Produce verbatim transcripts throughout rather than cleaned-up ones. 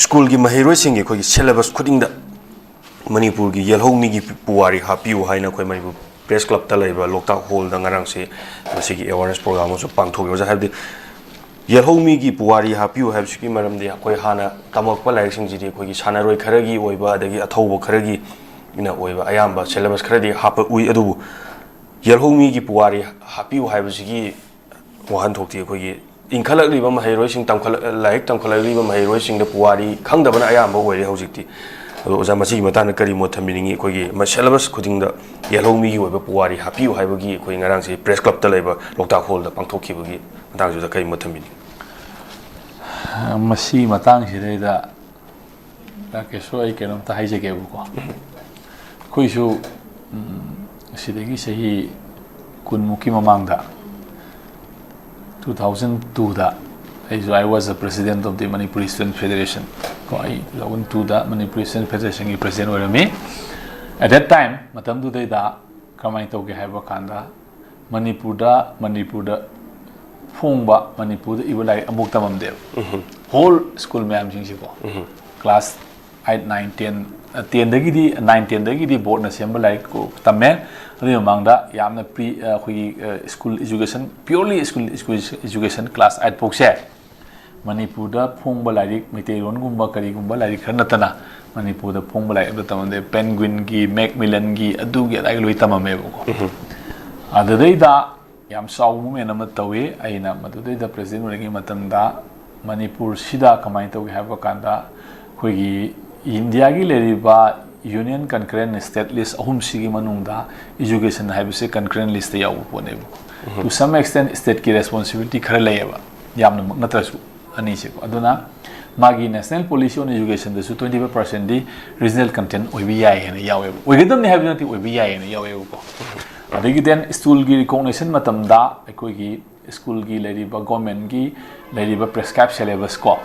ꯁ꯭ꯀꯨꯜꯒꯤ ꯃꯍꯩꯔꯣꯏꯁꯤꯡꯒꯤ ꯑꯩꯈꯣꯏꯒꯤ ꯁꯦꯂꯦꯕꯁ ꯈꯨꯗꯤꯡꯗ ꯃꯅꯤꯄꯨꯔꯒꯤ ꯌꯦꯜꯍꯧꯃꯤꯒꯤ ꯄꯨꯋꯥꯔꯤ ꯍꯥꯞꯄꯤꯌꯨ ꯍꯥꯏꯅ ꯑꯩꯈꯣꯏ ꯃꯅꯤꯄꯨꯔ ꯄ꯭ꯔꯦꯁ ꯀ꯭ꯂꯕꯇ ꯂꯩꯕ ꯂꯣꯛꯇꯥꯛ ꯍꯣꯜꯗ ꯉꯔꯥꯡꯁꯦ ꯃꯁꯤꯒꯤ ꯑꯦꯋꯥꯔꯅꯦꯁ ꯄ꯭ꯔꯣꯒ꯭ꯔꯥꯝ ꯑꯃꯁꯨ ꯄꯥꯡꯊꯣꯛꯈꯤꯕ꯫ ꯍꯥꯏꯕꯗꯤ ꯌꯦꯜꯍꯧꯃꯤꯒꯤ ꯄꯨꯋꯥꯔꯤ ꯍꯥꯞꯄꯤꯌꯨ ꯍꯥꯏꯕꯁꯤꯒꯤ ꯃꯔꯝꯗꯤ ꯑꯩꯈꯣꯏ ꯍꯥꯟꯅ ꯇꯝꯃꯛꯄ ꯂꯥꯏꯔꯤꯛꯁꯤꯡꯁꯤꯗꯤ ꯑꯩꯈꯣꯏꯒꯤ ꯁꯥꯟꯅꯔꯣꯏ ꯈꯔꯒꯤ ꯑꯣꯏꯕ ꯑꯗꯒꯤ ꯑꯊꯧꯕ ꯈꯔꯒꯤ ꯏꯅ ꯑꯣꯏꯕ ꯑꯌꯥꯝꯕ ꯁꯦꯂꯦꯕꯁ ꯈꯔꯗꯤ ꯍꯥꯞꯄ ꯎꯏ꯫ ꯑꯗꯨꯕꯨ ꯌꯦꯜꯍꯧꯃꯤꯒꯤ ꯄꯨꯋꯥꯔꯤ ꯍꯥꯞꯄꯤꯌꯨ ꯍꯥꯏꯕꯁꯤꯒꯤ ꯋꯥꯍꯟꯊꯣꯛꯇꯤ ꯑꯩꯈꯣꯏꯒꯤ ꯏꯟꯈꯠꯂꯛꯂꯤꯕ ꯃꯍꯩꯔꯣꯏꯁꯤꯡ, ꯇꯝꯈꯠꯂꯛ-, ꯂꯥꯏꯔꯤꯛ ꯇꯝꯈꯠꯂꯛꯂꯤꯕ ꯃꯍꯩꯔꯣꯏꯁꯤꯡꯗ ꯄꯨꯋꯥꯔꯤ ꯈꯪꯗꯕꯅ ꯑꯌꯥꯝꯕ ꯑꯣꯏꯔꯦ ꯍꯧꯖꯤꯛꯇꯤ꯫ ꯑꯗꯣ ꯑꯣꯖꯥ, ꯃꯁꯤꯒꯤ ꯃꯇꯥꯡꯗ ꯀꯔꯤ ꯃꯣꯠ ꯊꯝꯕꯤꯅꯤꯡꯉꯤ? ꯑꯩꯈꯣꯏꯒꯤ ꯃ-, ꯁꯦꯂꯦꯕꯁ ꯈꯨꯗꯤꯡꯗ ꯌꯦꯜꯍꯧꯃꯤꯒꯤ ꯑꯣꯏꯕ ꯄꯨꯋꯥꯔꯤ ꯍꯥꯞꯄꯤꯌꯨ ꯍꯥꯏꯕꯒꯤ ꯑꯩꯈꯣꯏ ꯉꯔꯥꯡꯁꯦ ꯄ꯭ꯔꯦꯁ ꯀ꯭ꯂꯕꯇ ꯂꯩꯕ ꯂꯣꯛꯇꯥꯛ ꯍꯣꯜꯗ ꯄꯥꯡꯊꯣꯛꯈꯤꯕꯒꯤ ꯃꯇꯥꯡꯁꯤꯗ ꯀꯔꯤ ꯃꯣꯠ ꯊꯝꯕꯤꯅꯤꯡꯉꯤ? ꯃꯁꯤ ꯃꯇꯥꯡꯁꯤꯗꯩꯗ ꯔꯥꯀꯦꯁꯁꯨ ꯑꯩ ꯀꯩꯅꯣꯝꯇ ꯍꯥꯏꯖꯒꯦꯕꯀꯣ꯫ ꯑꯩꯈꯣꯏꯁꯨ ꯎꯝ, ꯑꯁꯤꯗꯒꯤ ꯆꯍꯤ ꯀꯨꯟꯃꯨꯛꯀꯤ ꯃꯃꯥꯡꯗ, two thousand two ꯗ ꯑꯩꯁꯨ, I was the president of the Manipuri Student Federation꯫ ꯀꯣ, ꯑꯩ two thousand two ꯗ Manipuri Student Federation ꯒꯤ president ꯑꯣꯏꯔꯝꯃꯤ꯫ At that time, ꯃꯇꯝꯗꯨꯗꯩꯗ ꯀꯃꯥꯏꯅ ꯇꯧꯒꯦ ꯍꯥꯏꯕ ꯀꯥꯟꯗ, ꯃꯅꯤꯄꯨꯔꯗ, ꯃꯅꯤꯄꯨꯔꯗ ꯐꯣꯡꯕ, ꯃꯅꯤꯄꯨꯔꯗ ꯏꯕ ꯂꯥꯏꯔꯤꯛ ꯑꯃꯨꯛ ꯇꯝꯃꯝꯗꯦꯕ꯫ Whole school ꯃꯌꯥꯝꯁꯤꯡꯁꯤꯀꯣ, class eight, nine, ten, ꯇꯦꯟꯗꯒꯤꯗꯤ, ꯅꯥꯏꯟ ꯇꯦꯟꯗꯒꯤꯗꯤ ꯕꯣꯔꯗꯅ ꯁꯦꯝꯕ ꯂꯥꯏꯔꯤꯛ ꯇꯝꯃꯦ꯫ ꯑꯗꯨꯒꯤ ꯃꯃꯥꯡꯗ ꯌꯥꯝꯅ ꯄ꯭ꯔꯤ, ꯑꯩꯈꯣꯏꯒꯤ school education, purely school education, class eight ꯐꯥꯎꯁꯦ ꯃꯅꯤꯄꯨꯔꯗ ꯐꯣꯡꯕ ꯂꯥꯏꯔꯤꯛ, ꯃꯩꯇꯩꯂꯣꯟꯒꯨꯝꯕ ꯀꯔꯤꯒꯨꯝꯕ ꯂꯥꯏꯔꯤꯛ ꯈꯔ ꯅꯠꯇꯅ ꯃꯅꯤꯄꯨꯔꯗ ꯐꯣꯡꯕ ꯂꯥꯏꯔꯤꯛ ꯑꯝꯇ ꯇꯝꯃꯝꯗꯦ꯫ ꯄꯦꯟꯒ꯭ꯋꯤꯟꯒꯤ, ꯃꯦꯛꯃꯤꯂꯟꯒꯤ, ꯑꯗꯨꯒꯤ ꯑꯗꯥꯒꯤ ꯂꯣꯏ ꯇꯝꯃꯝꯃꯦꯕꯀꯣ꯫ ꯑꯗꯨꯗꯩꯗ ꯌꯥꯝ ꯆꯥꯎꯕ movement ꯑꯃ ꯇꯧꯋꯤ꯫ ꯑꯩꯅ ꯃꯗꯨꯗꯩꯗ president ꯑꯣꯏꯔꯤꯉꯩ ꯃꯇꯝꯗ ꯃꯅꯤꯄꯨꯔꯁꯤꯗ ꯀꯃꯥꯏꯅ ꯇꯧꯒꯦ ꯍꯥꯏꯕ ꯀꯥꯟꯗ, ꯑꯩꯈꯣꯏꯒꯤ ꯏꯟꯗꯤꯌꯥꯒꯤ ꯂꯩꯔꯤꯕ union concurrent state list ꯑꯍꯨꯝꯁꯤꯒꯤ ꯃꯅꯨꯡꯗ education ꯍꯥꯏꯕꯁꯦ concurrent list ꯇ ꯌꯥꯎꯕ ꯄꯣꯠꯅꯦꯕꯀꯣ꯫ To some extent state ꯀꯤ responsibility ꯈꯔ ꯂꯩꯌꯦꯕ, ꯌꯥꯝꯅꯃꯛ ꯅꯠꯇ꯭ꯔꯁꯨ ꯑꯅꯤꯁꯦꯀꯣ꯫ ꯑꯗꯨꯅ ꯃꯥꯒꯤ national policy on education ꯗꯁꯨ twenty five percent ꯗꯤ regional content ꯑꯣꯏꯕ ꯌꯥꯏ ꯍꯥꯏꯅ ꯌꯥꯎꯋꯦꯕ꯫ ꯑꯣꯏꯒꯗꯕꯅꯤ ꯍꯥꯏꯕ ꯅꯠꯇꯦ, ꯑꯣꯏꯕ ꯌꯥꯏ ꯍꯥꯏꯅ ꯌꯥꯎꯋꯦꯕꯀꯣ꯫ ꯑꯗꯒꯤ then ꯁ꯭ꯀꯨꯜꯒꯤ recognition ꯃꯇꯝꯗ ꯑꯩꯈꯣꯏꯒꯤ ꯁ꯭ꯀꯨꯜꯒꯤ ꯂꯩꯔꯤꯕ, government ꯀꯤ ꯂꯩꯔꯤꯕ prescribe syllabus ꯀꯣ,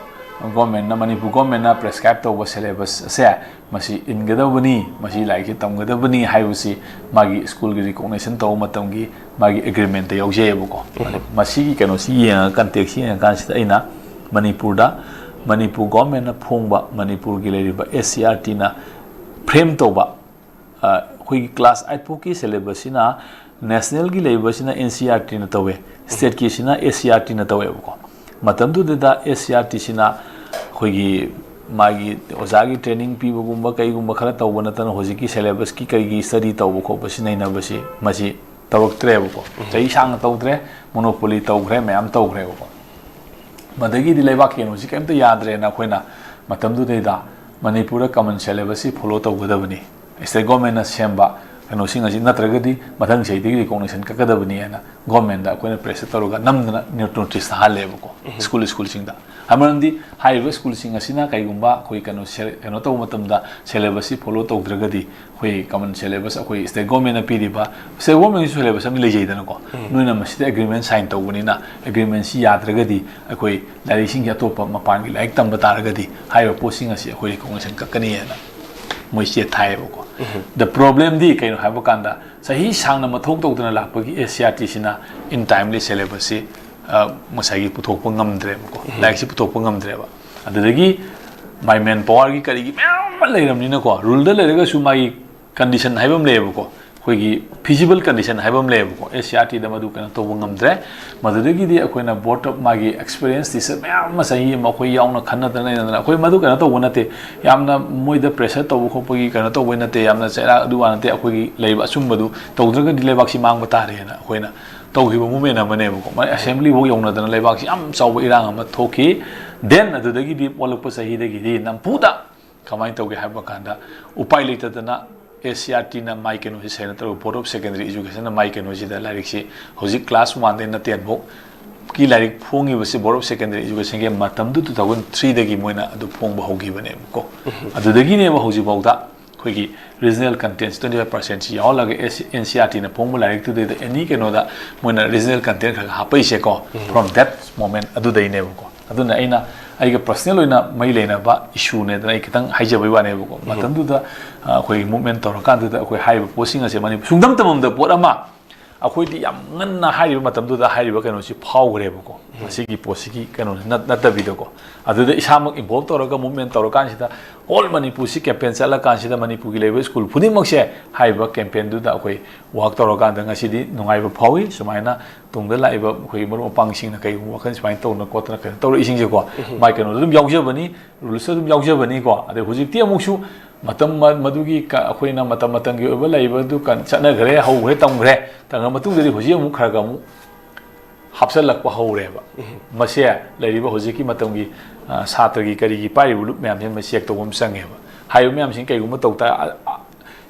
government ꯅ, ꯃꯅꯤꯄꯨꯔ government ꯅ prescribe ꯇꯧꯕ syllabus ꯑꯁꯦ ꯃꯁꯤ ꯏꯟꯒꯗꯕꯅꯤ, ꯃꯁꯤ ꯂꯥꯏꯔꯤꯛꯁꯤ ꯇꯝꯒꯗꯕꯅꯤ ꯍꯥꯏꯕꯁꯤ ꯃꯥꯒꯤ ꯁ꯭ꯀꯨꯜꯒꯤ recognition ꯇꯧꯕ ꯃꯇꯝꯒꯤ ꯃꯥꯒꯤ agreement ꯇ ꯌꯥꯎꯖꯩꯌꯦꯕꯀꯣ꯫ ꯃꯁꯤꯒꯤ ꯀꯩꯅꯣꯁꯤ ꯌꯦꯡꯉꯒ, context ꯁꯤ ꯌꯦꯡꯉꯀꯥꯟꯁꯤꯗ ꯑꯩꯅ ꯃꯅꯤꯄꯨꯔꯗ ꯃꯅꯤꯄꯨꯔ ꯒꯣꯔꯃꯦꯟꯅ ꯐꯣꯡꯕ ꯃꯅꯤꯄꯨꯔꯒꯤ ꯂꯩꯔꯤꯕ ꯑꯦꯁ ꯁꯤ ꯑꯥꯔ ꯇꯤꯅ ꯐ꯭ꯔꯦꯝ ꯇꯧꯕ, ꯑ, ꯑꯩꯈꯣꯏꯒꯤ ꯀ꯭ꯂꯥꯁ ꯑꯥꯏꯠ ꯐꯥꯎꯀꯤ ꯁꯦꯂꯦꯕꯁꯁꯤꯅ ꯅꯦꯁꯅꯦꯜꯒꯤ ꯂꯩꯔꯤꯕꯁꯤꯅ ꯑꯦꯟ ꯁꯤ ꯑꯥꯔ ꯇꯤꯅ ꯇꯧꯋꯦ, ꯁ꯭ꯇꯦꯠꯀꯤꯁꯤꯅ ꯑꯦꯁ ꯁꯤ ꯑꯥꯔ ꯇꯤꯅ ꯇꯧꯋꯦꯕꯀꯣ꯫ ꯃꯇꯝꯗꯨꯗ ꯑꯦꯁ ꯁꯤ ꯑꯥꯔ ꯇꯤꯁꯤꯅ ꯑꯩꯈꯣꯏꯒꯤ ꯃꯥꯒꯤ ꯑꯣꯖꯥꯒꯤ ꯇ꯭ꯔꯦꯅꯤꯡ ꯄꯤꯕꯒꯨꯝꯕ ꯀꯩꯒꯨꯝꯕ ꯈꯔ ꯇꯧꯕ ꯅꯠꯇꯅ ꯍꯧꯖꯤꯛꯀꯤ ꯁꯦꯂꯦꯕꯁꯀꯤ ꯀꯩꯒꯤ ꯁ꯭ꯇꯗꯤ ꯇꯧꯕ ꯈꯣꯠꯄꯁꯤ ꯅꯩꯅꯕꯁꯤ ꯃꯁꯤ ꯇꯧꯔꯛꯇ꯭ꯔꯦꯕꯀꯣ꯫ ꯆꯍꯤ ꯁꯥꯡꯅ ꯇꯧꯗ꯭ꯔꯦ, ꯃꯣꯅꯣꯄꯣꯂꯤ ꯇꯧꯈ꯭ꯔꯦ, ꯃꯌꯥꯝ ꯇꯧꯈ꯭ꯔꯦꯕꯀꯣ꯫ ꯃꯗꯒꯤꯗꯤ ꯂꯩꯕꯥꯛꯀꯤ ꯀꯩꯅꯣꯁꯤ ꯀꯩꯝꯇ ꯌꯥꯗ꯭ꯔꯦꯅ ꯑꯩꯈꯣꯏꯅ ꯃꯇꯝꯗꯨꯗꯩꯗ ꯃꯅꯤꯄꯨꯔꯗ ꯀꯃꯟ ꯁꯦꯂꯦꯕꯁꯁꯤ ꯐꯣꯂꯣ ꯇꯧꯒꯗꯕꯅꯤ, ꯁ꯭ꯇꯦꯠ ꯒꯣꯔꯃꯦꯟꯅ ꯁꯦꯝꯕ ꯀꯩꯅꯣꯁꯤꯡ ꯑꯁꯤ, ꯅꯠꯇ꯭ꯔꯒꯗꯤ ꯃꯊꯪ ꯆꯍꯤꯗꯒꯤ ꯔꯤꯀꯣꯛꯅꯤꯁꯟ ꯀꯛꯀꯗꯕꯅꯤ ꯍꯥꯏꯅ ꯒꯣꯔꯃꯦꯟꯗ ꯑꯩꯈꯣꯏꯅ ꯄ꯭ꯔꯦꯁꯔ ꯇꯧꯔꯒ ꯅꯝꯗꯅ ꯅꯣꯇꯤꯁ ꯊꯥꯍꯜꯂꯦꯕꯀꯣ꯫ ꯁ꯭ꯀꯨꯜ ꯁ꯭ꯀꯨꯜꯁꯤꯡꯗ꯫ ꯍꯥꯏ ꯃꯔꯝꯗꯤ ꯍꯥꯏꯔꯤꯕ ꯁ꯭ꯀꯨꯜꯁꯤꯡ ꯑꯁꯤꯅ ꯀꯩꯒꯨꯝꯕ ꯑꯩꯈꯣꯏ ꯀꯩꯅꯣ ꯁꯦ-, ꯀꯩꯅꯣ ꯇꯧꯕ ꯃꯇꯝꯗ ꯁꯦꯂꯦꯕꯁꯁꯤ ꯐꯣꯂꯣ ꯇꯧꯗ꯭ꯔꯒꯗꯤ, ꯑꯩꯈꯣꯏ ꯀꯃꯟ ꯁꯦꯂꯦꯕꯁ ꯑꯩꯈꯣꯏ ꯁ꯭ꯇꯦꯠ ꯒꯣꯔꯃꯦꯟꯅ ꯄꯤꯔꯤꯕ, ꯁ꯭ꯇꯦꯠ ꯒꯣꯔꯃꯦꯟꯒꯤꯁꯨ ꯁꯦꯂꯦꯕꯁ ꯑꯃ ꯂꯩꯖꯩꯗꯅꯀꯣ꯫ ꯅꯣꯏꯅ ꯃꯁꯤꯗ ꯑꯦꯒ꯭ꯔꯤꯃꯦꯟ ꯁꯥꯏꯟ ꯇꯧꯕꯅꯤꯅ ꯑꯦꯒ꯭ꯔꯤꯃꯦꯟꯁꯤ ꯌꯥꯗ꯭ꯔꯒꯗꯤ ꯑꯩꯈꯣꯏ ꯂꯥꯏꯔꯤꯛꯁꯤꯡꯁꯦ ꯑꯇꯣꯞꯄ ꯃꯄꯥꯟꯒꯤ ꯂꯥꯏꯔꯤꯛ ꯇꯝꯕ ꯇꯥꯔꯒꯗꯤ ꯍꯥꯏꯔꯤꯕ ꯄꯣꯠꯁꯤꯡ ꯑꯁꯤ ꯑꯩꯈꯣꯏ ꯔꯤꯀꯣꯛꯅꯤꯁꯟ ꯀꯛꯀꯅꯤꯅ ꯃꯣꯏ ꯆꯦ ꯊꯥꯏꯌꯦꯕꯀꯣ꯫ ꯗ ꯄ꯭ꯔꯣꯕ꯭ꯂꯦꯝꯗꯤ ꯀꯩꯅꯣ ꯍꯥꯏꯕ ꯀꯥꯟꯗ, ꯆꯍꯤ ꯁꯥꯡꯅ ꯃꯊꯧ ꯇꯧꯗꯅ ꯂꯥꯛꯄꯒꯤ ꯑꯦꯁ ꯁꯤ ꯑꯥꯔ ꯇꯤꯁꯤꯅ ꯏꯟ ꯇꯥꯏꯝꯂꯤ ꯁꯦꯂꯦꯕꯁꯁꯤ, ꯑ, ꯉꯁꯥꯏꯒꯤ ꯄꯨꯊꯣꯛꯄ ꯉꯝꯗ꯭ꯔꯦꯕꯀꯣ꯫ ꯂꯥꯏꯔꯤꯛꯁꯤ ꯄꯨꯊꯣꯛꯄ ꯉꯝꯗ꯭ꯔꯦꯕ꯫ ꯑꯗꯨꯗꯒꯤ ꯃꯥꯏ ꯃꯦꯟ ꯄꯋꯥꯔꯒꯤ ꯀꯔꯤꯒꯤ ꯃꯌꯥꯝ ꯑꯃ ꯂꯩꯔꯕꯅꯤꯅꯀꯣ, ꯔꯨꯜꯗ ꯂꯩꯔꯒꯁꯨ ꯃꯥꯒꯤ ꯀꯟꯗꯤꯁꯟ ꯍꯥꯏꯕ ꯑꯃ ꯂꯩꯌꯦꯕꯀꯣ, ꯑꯩꯈꯣꯏꯒꯤ ꯐꯤꯖꯤꯕꯜ ꯀꯟꯗꯤꯁꯟ ꯍꯥꯏꯕ ꯑꯃ ꯂꯩꯌꯦꯕꯀꯣ꯫ ꯑꯦꯁ ꯁꯤ ꯑꯥꯔ ꯇꯤꯗ ꯃꯗꯨ ꯀꯩꯅꯣ ꯇꯧꯕ ꯉꯝꯗ꯭ꯔꯦ꯫ ꯃꯗꯨꯗꯒꯤꯗꯤ ꯑꯩꯈꯣꯏꯅ ꯕꯣꯔꯗ ꯑꯣꯐ ꯃꯥꯒꯤ ꯑꯦꯛꯁꯄꯤꯔꯤꯌꯦꯟꯁ ꯇꯤꯆꯔ ꯃꯌꯥꯝ ꯑꯃ ꯆꯍꯤ ꯑꯃ ꯑꯩꯈꯣꯏ ꯌꯥꯎꯅ ꯈꯟꯅꯗꯅ ꯂꯩꯅꯗꯅ, ꯑꯩꯈꯣꯏ ꯃꯗꯨ ꯀꯩꯅꯣ ꯇꯧꯕ ꯅꯠꯇꯦ, ꯌꯥꯝꯅ ꯃꯣꯏꯗ ꯄ꯭ꯔꯦꯁꯔ ꯇꯧꯕ ꯈꯣꯠꯄꯒꯤ ꯀꯩꯅꯣ ꯇꯧꯕ ꯅꯠꯇꯦ, ꯌꯥꯝꯅ ꯆꯩꯔꯥꯛ ꯑꯗꯨ ꯋꯥ ꯅꯠꯇꯦ꯫ ꯑꯩꯈꯣꯏꯒꯤ ꯂꯩꯔꯤꯕ ꯑꯆꯨꯝꯕꯗꯨ ꯇꯧꯗ꯭ꯔꯒꯗꯤ ꯂꯩꯕꯥꯛꯁꯤ ꯃꯥꯡꯕ ꯇꯥꯔꯦꯅ ꯑꯩꯈꯣꯏꯅ ꯇꯧꯈꯤꯕ ꯃꯨꯞꯃꯦꯟ ꯑꯃꯅꯦꯕꯀꯣ꯫ ꯃꯥꯏ ꯑꯦꯁꯦꯝꯕ꯭ꯂꯤꯐꯥꯎ ꯌꯧꯅꯗꯅ ꯂꯩꯕꯥꯛꯁꯤ ꯌꯥꯝ ꯆꯥꯎꯕ ꯏꯔꯥꯡ ꯑꯃ ꯊꯣꯛꯈꯤ꯫ ꯗꯦꯟ ꯑꯗꯨꯗꯒꯤꯗꯤ ꯑꯣꯜꯂꯛꯄ ꯆꯍꯤꯗꯒꯤꯗꯤ ꯅꯝꯐꯨꯗ ꯀꯃꯥꯏꯅ ꯇꯧꯒꯦ ꯍꯥꯏꯕ ꯀꯥꯟꯗ, ꯎꯄꯥꯏ ꯂꯩꯇꯗꯅ ꯑꯦꯁ ꯁꯤ ꯑꯥꯔ ꯇꯤꯅ ꯃꯥꯏ ꯀꯩꯅꯣꯁꯤ ꯁꯥꯏꯟ ꯇꯧꯔꯒ, ꯕꯣꯔꯗ ꯑꯣꯐ ꯁꯦꯀꯦꯟꯗꯔꯤ ꯏꯖꯨꯀꯦꯁꯟꯅ ꯃꯥꯏ ꯀꯩꯅꯣꯁꯤꯗ ꯂꯥꯏꯔꯤꯛꯁꯤ ꯍꯧꯖꯤꯛ ꯀ꯭ꯂꯥꯁ ꯋꯥꯟꯗꯩꯅ ꯇꯦꯟ ꯐꯥꯎ ꯀꯤ ꯂꯥꯏꯔꯤꯛ ꯐꯣꯡꯉꯤꯕꯁꯤ ꯕꯣꯔꯗ ꯑꯣꯐ ꯁꯦꯀꯦꯟꯗꯔꯤ ꯏꯖꯨꯀꯦꯁꯟꯒꯤ ꯃꯇꯝꯗꯨ ꯇꯨ ꯊꯥꯎꯖꯟ ꯊ꯭ꯔꯤꯗꯒꯤ ꯃꯣꯏꯅ ꯑꯗꯨ ꯐꯣꯡꯕ ꯍꯧꯈꯤꯕꯅꯦꯕꯀꯣ꯫ ꯑꯗꯨꯗꯒꯤꯅꯦꯕ ꯍꯧꯖꯤꯛꯐꯥꯎꯗ ꯑꯩꯈꯣꯏꯒꯤ ꯔꯤꯖꯅꯦꯜ ꯀꯟꯇꯦꯟꯁ ꯇ꯭ꯋꯦꯟꯇꯤ ꯐꯥꯏꯚ ꯄꯥꯔꯁꯦꯟꯁꯤ ꯌꯥꯎꯍꯜꯂꯒ ꯑꯦꯁ-, ꯑꯦꯟ ꯁꯤ ꯑꯥꯔ ꯇꯤꯅ ꯐꯣꯡꯕ ꯂꯥꯏꯔꯤꯛꯇꯨꯗꯩꯗ ꯑꯦꯅꯤ ꯀꯩꯅꯣꯗ ꯃꯣꯏꯅ ꯔꯤꯖꯅꯦꯜ ꯀꯟꯇꯦꯟ ꯈꯔ ꯈꯔ ꯍꯥꯞꯄꯛꯏꯁꯦꯀꯣ꯫ ꯐ꯭ꯔꯣꯝ ꯗꯦꯠ ꯃꯣꯃꯦꯟ ꯑꯗꯨꯗꯩꯅꯦꯕꯀꯣ꯫ ꯑꯗꯨꯅ ꯑꯩꯅ ꯑꯩꯒ ꯄꯔꯁꯅꯦꯜ ꯑꯣꯏꯅ ꯃꯔꯤ ꯂꯩꯅꯕ ꯏꯁꯨꯅꯦꯗꯅ ꯑꯩ ꯈꯤꯇꯪ ꯍꯥꯏꯖꯕꯩ ꯋꯥꯅꯦꯕꯀꯣ꯫ ꯃꯇꯝꯗꯨꯗ, ꯑ, ꯑꯩꯈꯣꯏꯒꯤ ꯃꯨꯞꯃꯦꯟ ꯇꯧꯔꯀꯥꯟꯗꯨꯗ ꯑꯩꯈꯣꯏ ꯍꯥꯏꯔꯤꯕ ꯄꯣꯠꯁꯤꯡ ꯑꯁꯦ ꯃꯅꯤꯄꯨꯔ ꯁꯨꯡꯗꯝ ꯇꯝꯃꯝꯗꯕ ꯄꯣꯠ ꯑꯃ ꯑꯩꯈꯣꯏꯗꯤ ꯌꯥꯝ ꯉꯟꯅ ꯍꯥꯏꯔꯤꯕ ꯃꯇꯝꯗꯨꯗ ꯍꯥꯏꯔꯤꯕ ꯀꯩꯅꯣꯁꯤ ꯐꯥꯎꯈ꯭ꯔꯦꯕꯀꯣ꯫ ꯃꯁꯤꯒꯤ ꯄꯣꯠꯁꯤꯒꯤ ꯀꯩꯅꯣꯁꯤ ꯅꯠ- ꯅꯠꯇꯕꯤꯗꯀꯣ꯫ ꯑꯗꯨꯗ ꯏꯁꯥꯃꯛ involve ꯇꯧꯔꯒ movement ꯇꯧꯔꯀꯥꯟꯁꯤꯗ whole ꯃꯅꯤꯄꯨꯔꯁꯤ campaign ꯆꯠꯂꯀꯥꯟꯁꯤꯗ ꯃꯅꯤꯄꯨꯔꯒꯤ ꯂꯩꯔꯤꯕ school ꯈꯨꯗꯤꯡꯃꯛꯁꯦ ꯍꯥꯏꯔꯤꯕ campaignꯗꯨꯗ ꯑꯩꯈꯣꯏ work ꯇꯧꯔꯀꯥꯟꯗ ꯉꯁꯤꯗꯤ ꯅꯨꯡꯉꯥꯏꯕ ꯐꯥꯎꯏ꯫ ꯁꯨꯃꯥꯏꯅ ꯇꯨꯡꯗ ꯂꯥꯛꯏꯕ ꯑꯩꯈꯣꯏ ꯃꯔꯨꯞ ꯃꯄꯥꯡꯁꯤꯡꯅ ꯀꯩꯒꯨꯝꯕ ꯋꯥꯈꯜ ꯁꯨꯃꯥꯏꯅ ꯇꯧꯗꯅ ꯈꯣꯠꯇꯅ ꯀꯩꯅꯣ ꯇꯧꯔꯛꯏꯁꯤꯡꯁꯦꯀꯣ, ꯃꯥꯏ ꯀꯩꯅꯣꯗ ꯑꯗꯨꯝ ꯌꯥꯎꯖꯕꯅꯤ, rulesꯇ ꯑꯗꯨꯝ ꯌꯥꯎꯖꯕꯅꯤꯀꯣ꯫ ꯑꯗꯩ ꯍꯧꯖꯤꯛꯇꯤ ꯑꯃꯨꯛꯁꯨ ꯃꯇꯝ ꯃ- ꯃꯗꯨꯒꯤ ꯀ- ꯑꯩꯈꯣꯏꯅ ꯃꯇꯝ ꯃꯇꯝꯒꯤ ꯑꯣꯏꯕ ꯂꯩꯕꯗꯨ ꯀ- ꯆꯠꯅꯈ꯭ꯔꯦ, ꯍꯧꯈ꯭ꯔꯦ, ꯇꯝꯈ꯭ꯔꯦ꯫ ꯇꯝꯈ꯭ꯔ ꯃꯇꯨꯡꯗꯗꯤ ꯍꯧꯖꯤꯛ ꯑꯃꯨꯛ ꯈꯔ ꯈꯔ ꯑꯃꯨꯛ ꯍꯥꯞꯆꯤꯜꯂꯛꯄ ꯍꯧꯔꯦꯕ꯫ ꯃꯁꯦ ꯂꯩꯔꯤꯕ ꯍꯧꯖꯤꯛꯀꯤ ꯃꯇꯝꯒꯤ, ꯑ, ꯁꯥꯇ꯭ꯔꯒꯤ ꯀꯔꯤꯒꯤ ꯄꯥꯏꯔꯤꯕ ꯂꯨꯞ ꯃꯌꯥꯝꯁꯦ ꯃꯁꯤ check ꯇꯧꯕ ꯑꯃ ꯆꯪꯉꯦꯕ꯫ ꯍꯥꯏꯔꯤꯕ ꯃꯌꯥꯝꯁꯤꯡ ꯀꯩꯒꯨꯝꯕ ꯇꯧ ꯇꯥ-, ꯑ, ꯑ,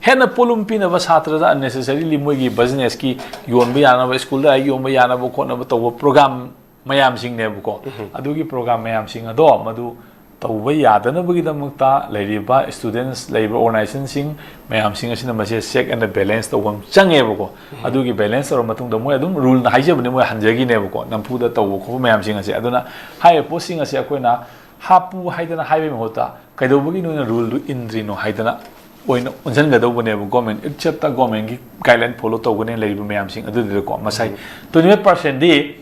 ꯍꯦꯟꯅ ꯄꯣꯠꯂꯨꯝ ꯄꯤꯅꯕ ꯁꯥꯇ꯭ꯔꯗ unnecessarily ꯃꯣꯏꯒꯤ businessꯀꯤ ꯌꯣꯟꯕ ꯌꯥꯅꯕ, schoolꯗ ꯌꯣꯟꯕ ꯌꯥꯅꯕ ꯈꯣꯠꯅꯕ ꯇꯧꯕ program ꯃꯌꯥꯝꯁꯤꯡꯅꯦꯕꯀꯣ꯫ ꯑꯗꯨꯒꯤ program ꯃꯌꯥꯝꯁꯤꯡ ꯑꯗꯣ ꯃꯗꯨ ꯇꯧꯕ ꯌꯥꯗꯅꯕꯒꯤꯗꯃꯛꯇ ꯂꯩꯔꯤꯕ students, ꯂꯩꯔꯤꯕ organizationꯁꯤꯡ ꯃꯌꯥꯝꯁꯤꯡ ꯑꯁꯤꯅ ꯃꯁꯦ check and balance ꯇꯧꯕ ꯑꯃ ꯆꯪꯉꯦꯕꯀꯣ꯫ ꯑꯗꯨꯒꯤ balance ꯇꯧꯔ ꯃꯇꯨꯡꯗ ꯃꯣꯏ ꯑꯗꯨꯝ ruleꯅ ꯍꯥꯏꯖꯕꯅꯤ, ꯃꯣꯏ ꯍꯟꯖꯈꯤꯅꯦꯕꯀꯣ, ꯅꯝꯐꯨꯗ ꯇꯧꯕ ꯈꯣꯠꯄ ꯃꯌꯥꯝꯁꯤꯡ ꯑꯁꯦ꯫ ꯑꯗꯨꯅ ꯍꯥꯏꯔꯤꯕ ꯄꯣꯠꯁꯤꯡ ꯑꯁꯦ ꯑꯩꯈꯣꯏꯅ ꯍꯥꯞꯄꯨ ꯍꯥꯏꯗꯅ ꯍꯥꯏꯕꯒꯤ ꯃꯍꯨꯠꯇ ꯀꯩꯗꯧꯕꯒꯤ ꯅꯣꯏꯅ ruleꯗꯨ ꯏꯟꯗ꯭ꯔꯤꯅꯣ ꯍꯥꯏꯗꯅ ꯑꯣꯏꯅ ꯑꯣꯟꯁꯤꯟꯒꯗꯧꯕꯅꯦꯕ꯫ Government, it's up to governmentꯀꯤ guideline follow ꯇꯧꯒꯅꯤ ꯂꯩꯔꯤꯕ ꯃꯌꯥꯝꯁꯤꯡ ꯑꯗꯨꯗꯨꯗꯀꯣ꯫ ꯉꯁꯥꯏ twenty five percentꯗꯤ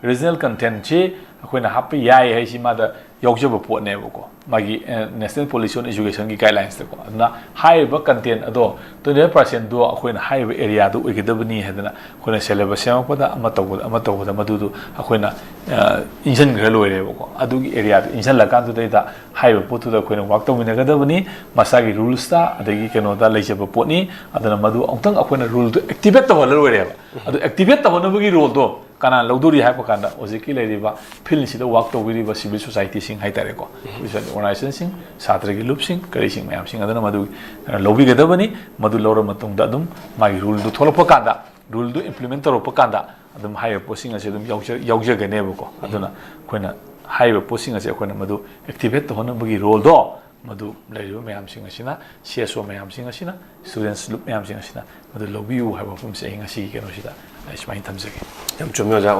regional contentꯁꯤ ꯑꯩꯈꯣꯏꯅ ꯍꯥꯞꯄ ꯌꯥꯏ ꯍꯥꯏꯁꯤ ꯃꯥꯗ ꯌꯥꯎꯖꯕ ꯄꯣꯠꯅꯦꯕꯀꯣ, ꯃꯥꯒꯤ, ꯑ, National Policy on Educationꯒꯤ guidelinesꯇꯀꯣ꯫ ꯑꯗꯨꯅ ꯍꯥꯏꯔꯤꯕ contentꯗꯣ twenty five percentꯗꯣ ꯑꯩꯈꯣꯏꯅ ꯍꯥꯏꯔꯤꯕ areaꯗꯣ ꯑꯣꯏꯒꯗꯕꯅꯤ ꯍꯥꯏꯗꯅ ꯑꯩꯈꯣꯏꯅ syllabus ꯁꯦꯝꯃꯛꯄꯗ, ꯑꯃ ꯇꯧꯕꯗ, ꯑꯃ ꯇꯧꯕꯗ ꯃꯗꯨꯗꯣ ꯑꯩꯈꯣꯏꯅ, ꯑ, ꯏꯟꯁꯤꯟꯈ꯭ꯔ ꯂꯣꯏꯔꯦꯕꯀꯣ꯫ ꯑꯗꯨꯒꯤ areaꯗꯣ ꯏꯟꯁꯤꯜꯂꯀꯥꯟꯗꯨꯗꯩꯗ ꯍꯥꯏꯔꯤꯕ ꯄꯣꯠꯇꯨꯗ ꯑꯩꯈꯣꯏꯅ work ꯇꯧꯃꯤꯟꯅꯒꯗꯕꯅꯤ꯫ ꯃꯁꯥꯒꯤ rulesꯇ ꯑꯗꯒꯤ ꯀꯩꯅꯣꯗ ꯂꯩꯖꯕ ꯄꯣꯠꯅꯤ꯫ ꯑꯗꯨꯅ ꯃꯗꯨ ꯑꯃꯨꯛꯇꯪ ꯑꯩꯈꯣꯏꯅ ruleꯗꯣ activate ꯇꯧꯍꯜꯂ ꯂꯣꯏꯔꯦꯕ꯫ ꯑꯗꯨ activate ꯇꯧꯍꯟꯅꯕꯒꯤ roleꯗꯣ ꯀꯅꯥꯅ ꯂꯧꯗꯣꯔꯤ ꯍꯥꯏꯕ ꯀꯥꯟꯗ ꯍꯧꯖꯤꯛꯀꯤ ꯂꯩꯔꯤꯕ fieldꯁꯤꯗ work ꯇꯧꯕꯤꯔꯤꯕ civil societyꯁꯤꯡ ꯍꯥꯏꯇꯥꯔꯦꯀꯣ, organizationꯁꯤꯡ, ꯁꯥꯇ꯭ꯔꯒꯤ ꯂꯨꯞꯁꯤꯡ, ꯀꯔꯤꯁꯤꯡ ꯃꯌꯥꯝꯁꯤꯡ ꯑꯗꯨꯅ ꯃꯗꯨ, ꯑ, ꯂꯧꯕꯤꯒꯗꯕꯅꯤ꯫ ꯃꯗꯨ ꯂꯧꯔ ꯃꯇꯨꯡꯗ ꯑꯗꯨꯝ ꯃꯥꯒꯤ ruleꯗꯨ ꯊꯣꯛꯂꯛꯄ ꯀꯥꯟꯗ, ruleꯗꯨ implement ꯇꯧꯔꯛꯄ ꯀꯥꯟꯗ ꯑꯗꯨꯝ ꯍꯥꯏꯔꯤꯕ ꯄꯣꯠꯁꯤꯡ ꯑꯁꯤ ꯑꯗꯨꯝ ꯌꯥꯎꯖ-, ꯌꯥꯎꯖꯒꯅꯦꯕꯀꯣ꯫ ꯑꯗꯨꯅ ꯑꯩꯈꯣꯏꯅ ꯍꯥꯏꯔꯤꯕ ꯄꯣꯠꯁꯤꯡ ꯑꯁꯤ ꯑꯩꯈꯣꯏꯅ ꯃꯗꯨ activate ꯇꯧꯍꯟꯅꯕꯒꯤ roleꯗꯣ ꯃꯗꯨ ꯂꯩꯔꯤꯕ ꯃꯌꯥꯝꯁꯤꯡ ꯑꯁꯤꯅ, C S O ꯃꯌꯥꯝꯁꯤꯡ ꯑꯁꯤꯅ, students ꯂꯨꯞ ꯃꯌꯥꯝꯁꯤꯡ ꯑꯁꯤꯅ ꯃꯗꯨ ꯂꯧꯕꯤꯌꯨ ꯍꯥꯏꯕ ꯋꯥꯐꯝꯁꯦ ꯑꯩ ꯉꯁꯤꯒꯤ ꯀꯩꯅꯣꯁꯤꯗ ꯑꯩ ꯁꯨꯃꯥꯏꯅ ꯊꯝꯖꯒꯦ꯫ ꯌꯥꯝ ꯆꯨꯝꯃꯤ ꯑꯣꯖꯥ꯫